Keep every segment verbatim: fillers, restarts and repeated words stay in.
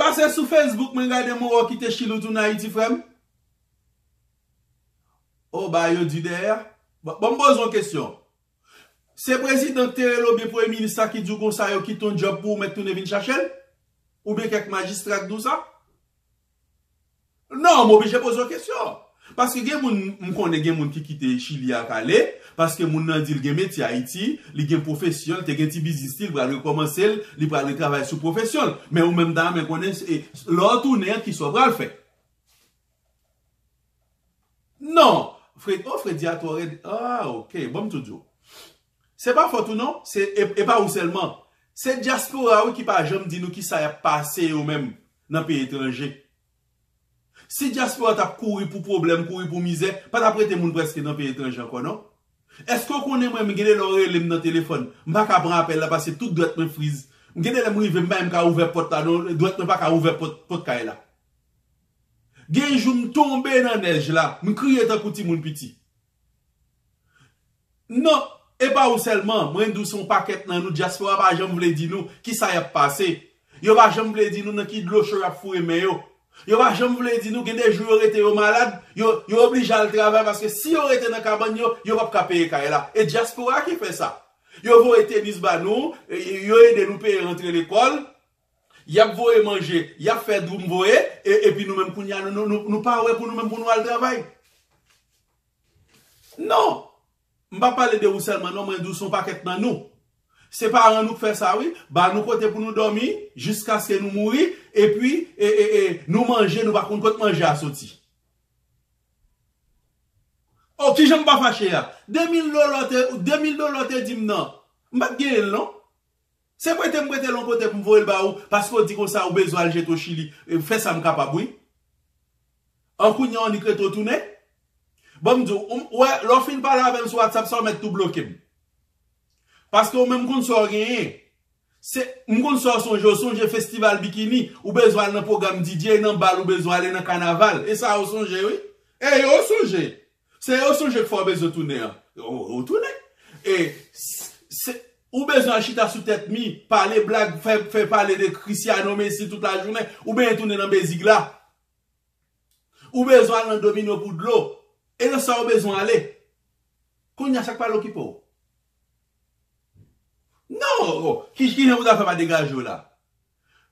Pase sou Facebook, mwen gade mwen wè w kite Chili ou tounen Ayiti, frè m. O, ba yo di dèyè. Bon, bon, m poze yon kesyon. Se prezidan k te rele w oubyen premye minis la ki di w konsa yo kite yon djòb pou w mèt tounen vin chache l? Oubyen kèk majistra k di w sa? Non, m oblije poze w kesyon. Paske gen moun, m konnen gen moun ki kite Chili ak ale, paske moun nan di l gen metye Ayiti, li gen pwofesyon, li te gen ti biznis li, li pral rekòmanse l, li pral retravay sou pwofesyon l. Men ou menm ta renmen konnen, e, lè w tounen an, kisa w pral fè? Non, Fred, oh, Fredi a twò rèd. Ah, ok, bon, m tou di w. Se pa fòt ou non, se, e, e pa ou sèlman. Se dyaspora wi ki pa janm di nou kisa y ap pase yo menm nan peyi etranje. Si dyaspora t ap kouri pou pwoblèm, kouri pou mizè, pa t ap rete moun prèske nan peyi etranje ankò non. Èske w konnen mwen, m gen de lè w rele m nan telefòn, m pa ka pran apèl la paske tout dwèt mwen friz. M gen de lè m rive, m pa menm ka ouvè pòt la non, dwèt mwen pa ka ouvè pòt, pòt kay la. Gen jou m tonbe nan nèj la, m kriye tankou timoun piti. Non, e pa ou sèlman, mwen di w se yon pakèt nan nou, dyaspora pa janm vle di nou kisa y ap pase. Yo pa janm vle di nou nan ki dlo cho y ap foure men yo. Yo pa janm vle di nou, gen de jou yo rete yo malad, yo, yo oblije al travay paske si yo rete nan kabann yo, yo p ap ka peye kay la. E dyaspora ki fè sa. Yo voye tenis ba nou, e, yo ede nou peye rantre lekòl, y ap voye manje, y ap fè dwoum voye, e, epi nou menm kounye a, nou, nou, nou, nou pa wè pou nou menm pou nou al travay. Non! M pa pale de ou sèlman non, mwen di w se yon pakèt nan nou. Se paran nou k fè sa wi, ba nou kote pou nou dòmi, jiskaske nou mouri, epi, e, e, e, nou manje, nou pa konn kot manje a soti. Oh, kijan m pa fache a? De mil dola w te, de mil dola w te di m nan. M pa t genyen l non. Se prete m prete l yon kote pou m voye l ba ou, paske w di konsa ou bezwen al jete w Chili. E, fè sa m kapab wi. An kounye a w annik rete w tounen. Bon, m di w, ou, w wè, lè w fin pale avè m sou WhatsApp sa, w mèt tou bloke m. Paske w menm konn sa w genyen. Se, m konn sa w sonje, w sonje festival bikini, ou bezwen al nan pwogram D J, nan bal, ou bezwen ale nan kanaval. E sa w sonje wi. E yo w sonje. Se yo sonje k fè w bezwen tounen an. Ou, ou tounen. E s- se, ou bezwen al chita sou tèt mi, pale blag, fè, fè pale de Cristiano Messi tout lajounen, ou benyen tounen nan bezig la. Ou bezwen al nan domino pou dlo. E nan sa ou bezwen ale. Kounye a sa k pral okipe w? Non, oh, ki, ki jan pou ta fè pa degaje w la?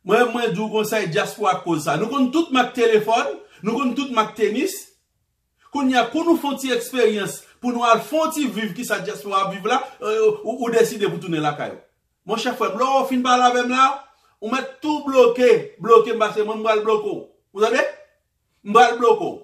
Mwen, mwen di w konsa, e dyaspora k koz sa. Nou konn tout mak telefòn, nou konn tout mak tenis. Kounye a, pou nou fè yon ti eksperyans, pou nou al fè yon ti viv kisa dyaspora ap viv la, euh, ou, ou deside pou tounen lakay ou. Monchè frè m, lè w fin pale avè m la, ou mèt tou bloke, bloke m, paske mwen m pral bloke w. Ou tande? M pral bloke w.